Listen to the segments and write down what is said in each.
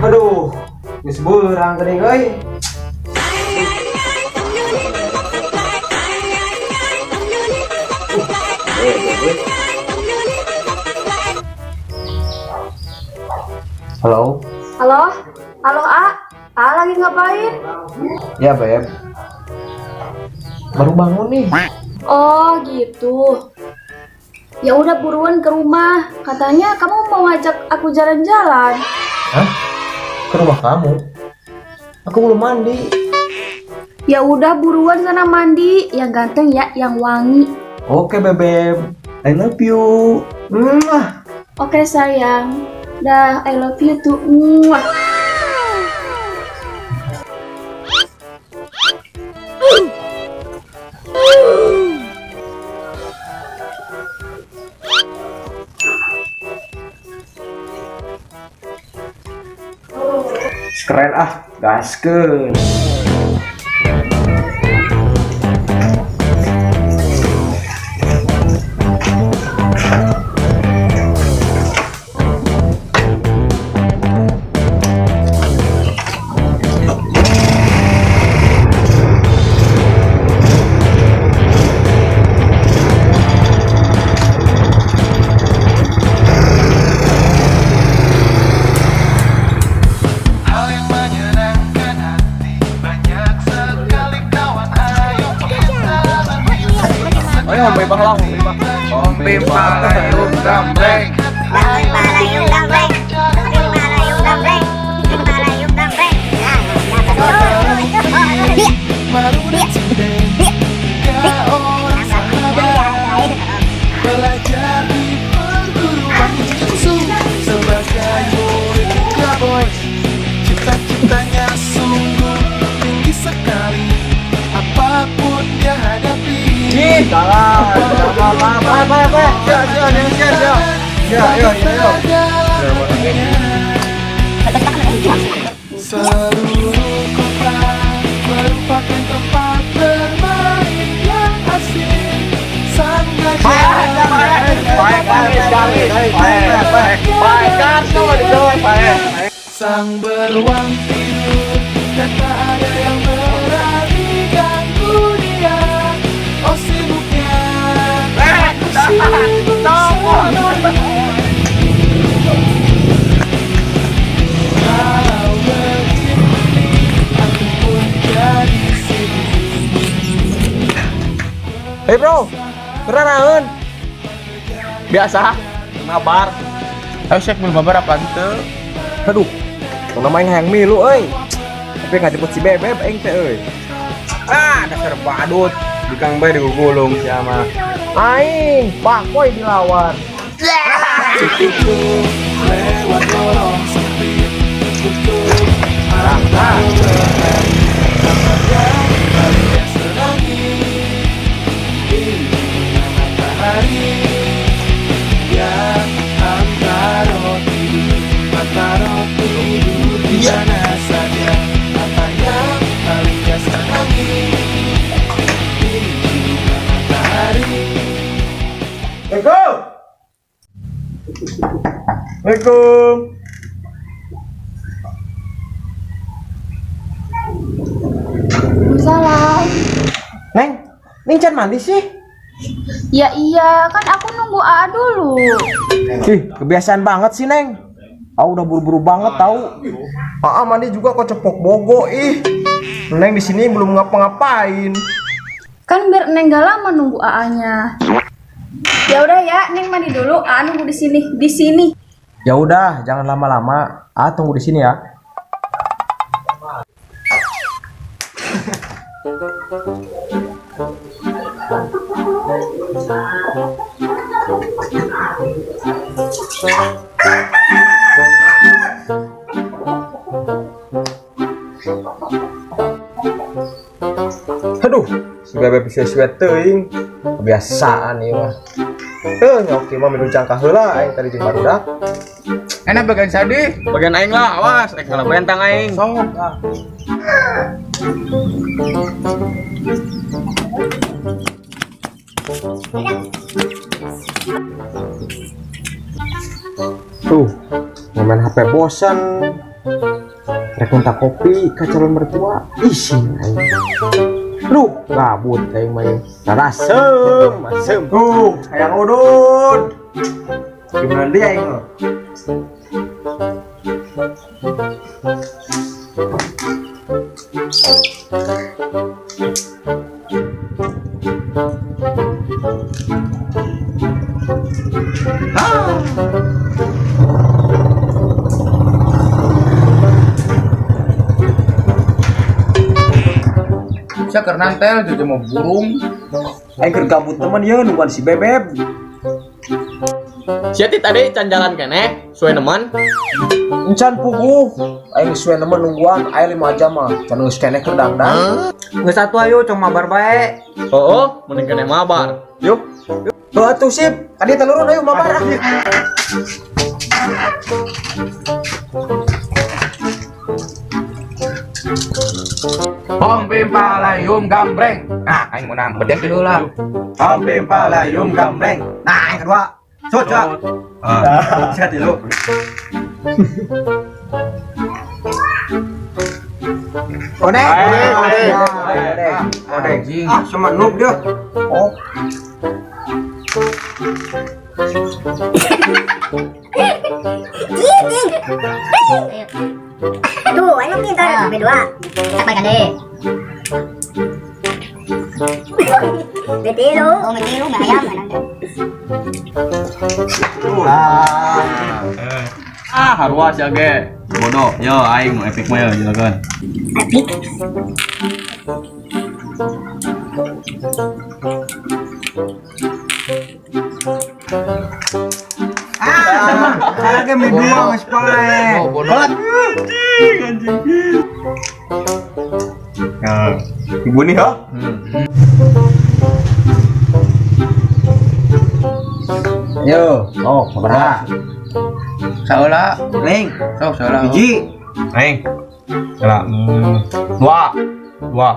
Aduh, geus beurang geuning euy. Halo. Halo? Halo, A? A lagi ngapain? Ya, Beb. Baru bangun nih. Oh, gitu. Ya udah buruan ke rumah. Katanya kamu mau ngajak aku jalan-jalan. Hah? Ke rumah kamu? Aku belum mandi. Ya udah buruan sana mandi. Yang ganteng ya, yang wangi. Oke, Bebeb. I love you. Mwah. Oke, sayang. Dah, I love you too. Muah. Keren ah, gaskeun. Hal yang menyenangkan hati banyak sekali kawan, ayo kita bermimpi. Ayo, bebas lah, bebas. Om Palayung Gambreng. Tiga orang sahabat belajar di perguruan khusus sebagai murid boy. Cita-citanya sungguh tinggi sekali, apapun dia hadapi. Ih, salah. Salah, apa, apa, apa. Ya, ya, ya, ya, ya. Ya, ya, ya, ya. Seluruh kota merupakan tempat bermain yang asik. Sang gajah sang beruang tidur dan tak ada yang berani ganggu dia. Oh sibuknya, aku sibuk sekali. Kalau begini, aku pun jadi sibuk. Hei bro, keren naon? Biasa, mabar. Ayo cek belum mabar apa ente? Aduh, mau main hayang milu euy. Tapi ngajemput si Bebeb aing teh euy. Ah, dasar badut. Dikang bae digugulung siapa. Aing, bakoy dilawan. Cukup lewat lorong sempit untuk aku berlari. Apa yang paling senangi ini matahari? Ya, antara tidur, antara tidur di mana saja. Apa yang paling dia senangi ini matahari? Assalamualaikum. Assalamualaikum. Salam. Neng, Neng can mandi sih? Ya iya, kan aku nunggu AA dulu. Ih, kebiasaan banget sih, Neng. Aku udah buru-buru banget tahu. Aa mandi juga kok cepok bogo ih. Neng di sini belum ngapa-ngapain. Kan biar Neng gak lama nunggu AA-nya. Ya udah ya, Neng mandi dulu, AA nunggu di sini, di sini. Ya udah, jangan lama-lama. Ah, tunggu di sini ya. Aduh, si bebek bisa suwe teuing. Kebiasaan ieu mah. Heuh, nyoki mah milu jangka heula aing tadi jeung barudak. Enak bagian sadih. Bagian aing lah, awas. Rek salah bentang aing. Sok. Tuh, main HP bosan. Rek minta kopi ke calon mertua. Ih, aing. Duh, gabut aing mah ieu. Rasem, asem. Tuh, hayang udud. Gimana dia aing lo? Sia keur nantel jojo mau burung. Aing keur gabut temen ye nungguan si Bebeb. Sia ti tadi can jalan keneh, suwe neman. Encan puguh. Aing suwe nemen nungguan aing 5 jam mah. Can geus keneh keur dangdang. Geus atuh ayo cong mabar bae. Oh, mending keneh mabar. Yuk. Tuh atuh sip. Kadi telurun ayo mabar ah. Hong pim palayum gambreng. Nah, aing menang. Bedek dulu lah. Hong pim palayum gambreng. Nah, yang kedua. Sut, sut. Ah, sikat dulu. Odeng, odeng, odeng, odeng, odeng. Ah, sama noob dia. Oh, Tuh, emang pintar. B2. Tak baik deh. B3. Oh, B3 nggak ayam. Ah, harua sia ge. Bodoh. Yo aing nu epic mah yo jelakeun. Epic. Ah, lagi B2 geus pae. Bodoh. Nah, ibu nih, ha? Yo, oh, sabaraha? Saheula. Neng, Sok saheula. hiji. Aing. Salah. Dua. Dua.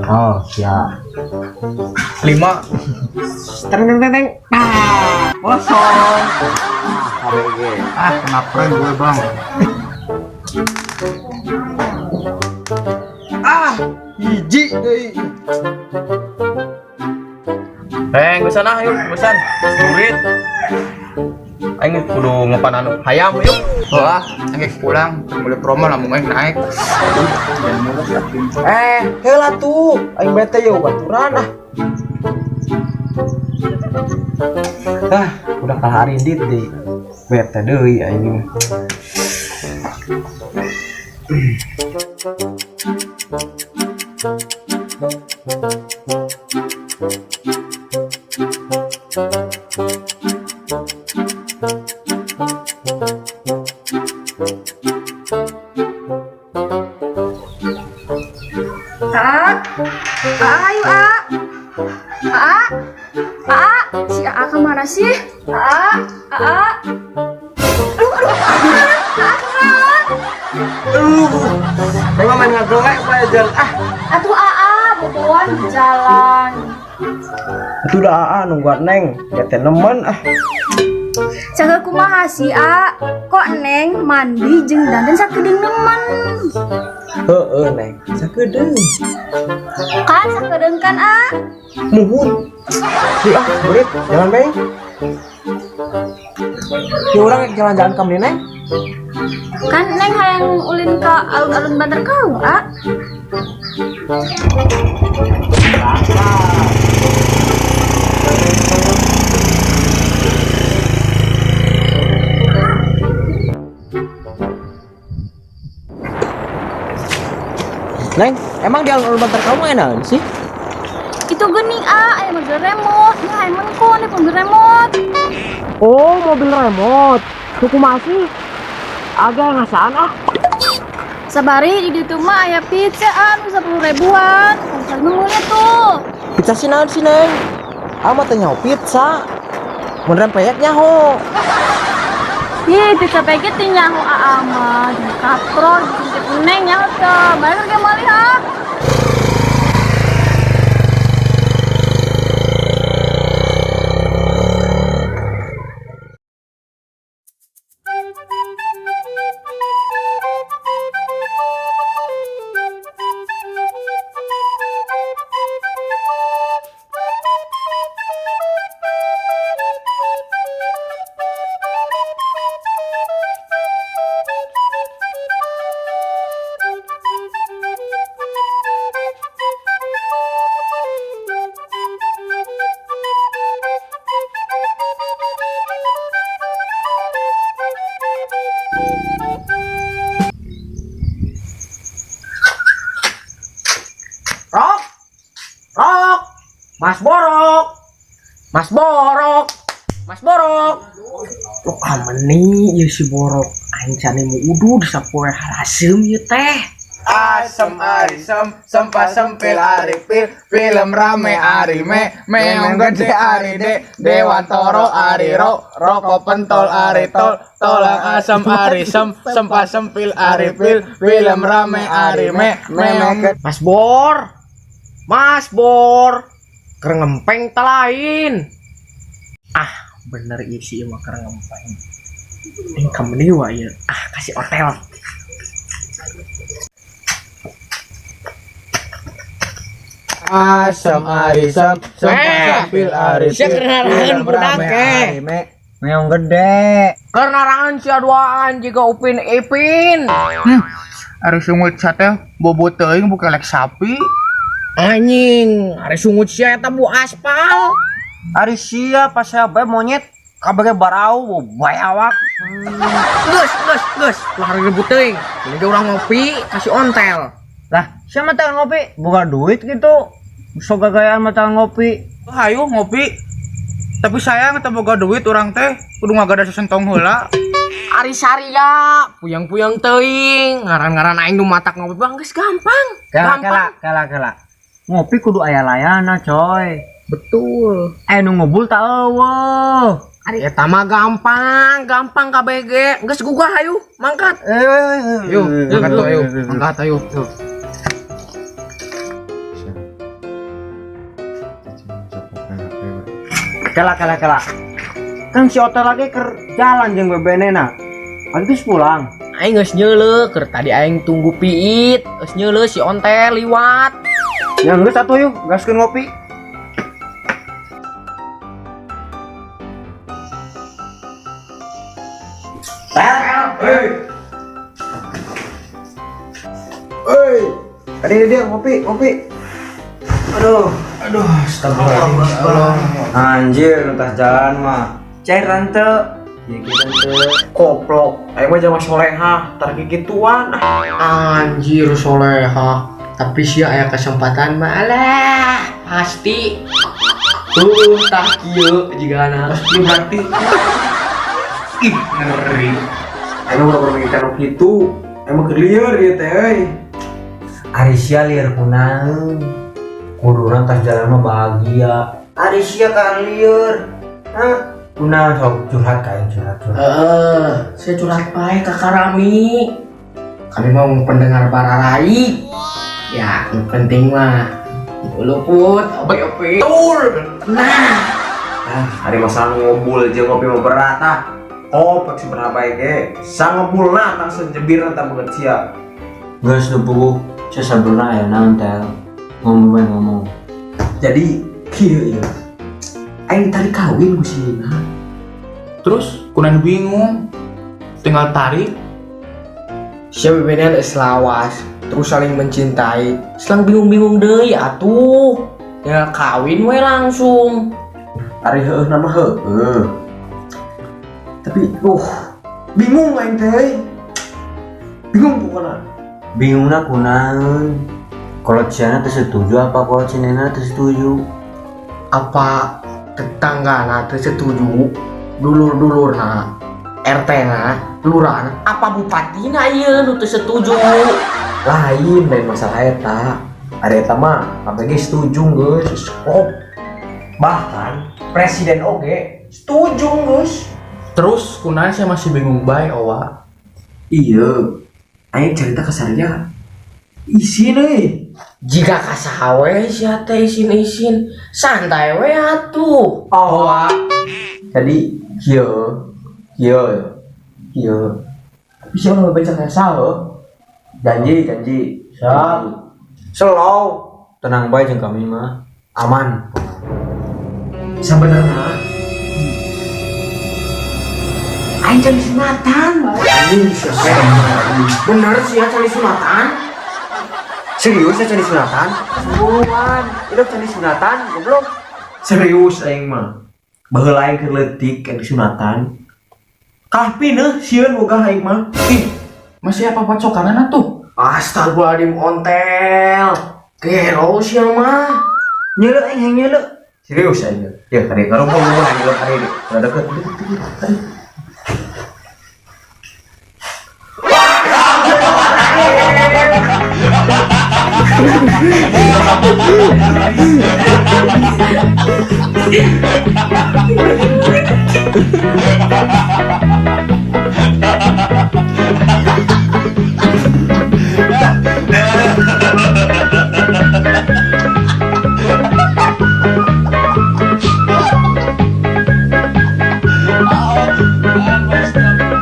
Oh, siap. Lima. Teng teng teng teng. Ah, kosong. ABG. Ah, kena prank gue, Bang. Ah, hiji deui. Reng, geus ah, yuk, geus. Duit. Aing kudu ngepan anu hayam yuk. Wah, aing pulang, boleh promo lah aing naik. Eh, heula tuh. Aing bete yo baturan ah. Ah, udah kalah arindit deui. Bete deui aing. A, A, ayo A, A, A, si A kemana sih? A, A, aduh, aduh, A, A, Aduh. Memang main ngagelek bae jalan. Ah, atuh A, A, boboan di jalan. itu udah AA nungguan Neng. Bete nemen ah. Cangga kumaha sih A? Kok Neng mandi jeung dandan sakedeung nemen? Heeh, Neng. Sakedeung. Kan sakedeung kan A? Muhun. Si ah, berit, jalan bae. Ya urang jalan-jalan ka nih, Neng. Kan Neng hayang ulin ka alun-alun Bantar Kaung, A. Neng, emang di alun-alun Bantar Kaung enak sih? Itu gening A, aya mobil remote. Ini hayang mengko nih mobil remote. Oh, mobil remote. Suku masih agak ngasaan ah. Sabari di ditu mah aya pizza A nu 10 ribuan. Konsol nunggunya tuh. Pizza sih naon sih, Neng? Ama teh nyaho pizza. Mun rempeyek nyaho. Ih, pizza paket teh nyaho AA mah. Kapro, Neng nyaho teh. Balik ke mali ha. Mas Borok. Mas Borok. Mas Borok. Lo kameni ieu si Borok. Aing can mu udud sapoe haraseum ieu teh. Asem ari sem, sempa sempil ari pil, film rame ari me, meong gede ari de, dewantoro ari ro, rokok pentol ari tol, tolang asem ari sem, sempa sempil ari pil, film rame ari me, meong gede. Mas Bor. Mas Bor. Keur ngempeng teh lain. Ah, bener ieu si ieu mah keur ngempeng. Aing kameni wa ieu. Ah, kasih hotel. Asem ari sem, sempa sempil ari Sia pil, keur narangan film budak rame eh. ari me, Meong gede. Keur narangan sia duaan jiga Upin Ipin. Ari sungut sate bobo teuing buka lek sapi. Anjing, ari sungut sia eta bu aspal. Ari sia pas saya bae monyet kabeh barau bae awak. Geus, geus, geus, ulah ribut teuing. Ini ge urang ngopi kasih ontel. Lah, siapa mah ngopi? Buka duit gitu. Sok gagayaan mah ngopi. Hayu ngopi. Tapi sayang teu boga duit urang teh, kudu ngagada sesentong heula. Ari saria, puyang-puyang teuing, ngaran-ngaran aing nu matak ngopi bang geus gampang. Kela kela Gampang. kela kela. Ngopi kudu aya layana, coy. Betul. Eh nu ngobul tak eueuh. Ari eta mah gampang, gampang KBG. Geus gugah hayu, mangkat. Eh, Yuk, angkat tuh, ayo, angkat ayo. Kela kela kela. Kan si Otel lagi ker jalan jeung bebenena. Geus pulang. Aing geus nyeuleuh, keur tadi aing tunggu piit, geus nyeuleuh si ontel liwat. Ya geus atuh yuk, gaskeun ngopi. Hei, tadi dia ngopi, ngopi. Aduh, Aduh, astagfirullah. anjir entah jalan mah. Cair tante. Ya gitu tante. Koplok, aing mah jangan soleha, tar gituan. Anjir soleha, tapi sia aya kesempatan mah alah, pasti. Tah kieu jigana. Pasti berarti. Ih, ngeri. Aing mah udah pernah nu kitu, emang keur lieur ieu teh euy. Ari sia lieur kunaon? Kudu tas jalan mah bahagia. Ari sia kan lieur. Hah? Kunaon sok curhat ka aing curhat curhat. Heeh, saya curhat bae ka Karami. Kami mau pendengar bararai. Ya, yang penting mah luput, opi-opi. Betul. Nah, ah, hari masalah ngobul jeung ngopi mah berat ah. Kopek seberapa bae ge. Sangebulna tang sejebirna tang beungeut sia. Geus nu puguh, sia sabenerna aya naon teh. Ngomong bae ngomong. Jadi kieu ieu. Aing tadi kawin ku si Nina. Terus kunan bingung. Tinggal tarik. Sia bebenean geus lawas, terus saling mencintai. Selang bingung-bingung deui atuh. Tinggal kawin we langsung. Ari heueuh nama heueuh. Tapi bingung aing teh. Bingung pokona. Bingungna kunaon? Kalau Ciana teu setuju apa kalau Cinena teu setuju? Apa tetangga na teu setuju, dulur-dulurna, RT na, lurah na, apa bupatina ieu nu teu setuju? Lain lain masalah eta. Ada eta mah KPG setuju geus, stop. Bahkan presiden oge setuju geus. Terus kunan saya masih bingung bae owa. Iya, aing cerita ke Sarya. Isin euy. Jika kasaha we sia teh isin-isin, santai we atuh. Oh, jadi kieu, kieu, kieu. Tapi siapa mau baca kayak saha? Janji, janji. Siap. Slow. Tenang bae jeung kami mah. Aman. Sebenarnya aing cari sunatan. Anjing, bener sih ya cari sunatan. Serius ya cari sunatan? Buruan, itu cari sunatan, goblok. Serius aing mah. Baheula aing keur leutik aing sunatan. Kalah pineuh sieun boga aing mah. Ih, masih apa pacokanan atuh? Astagfirullahaladzim ontel. Gelo sia mah. Nyeuleuh aing hayang nyeuleuh. Serius aja. Ya, kali ngarumpul ngomong aja lo kali ini. Udah deket.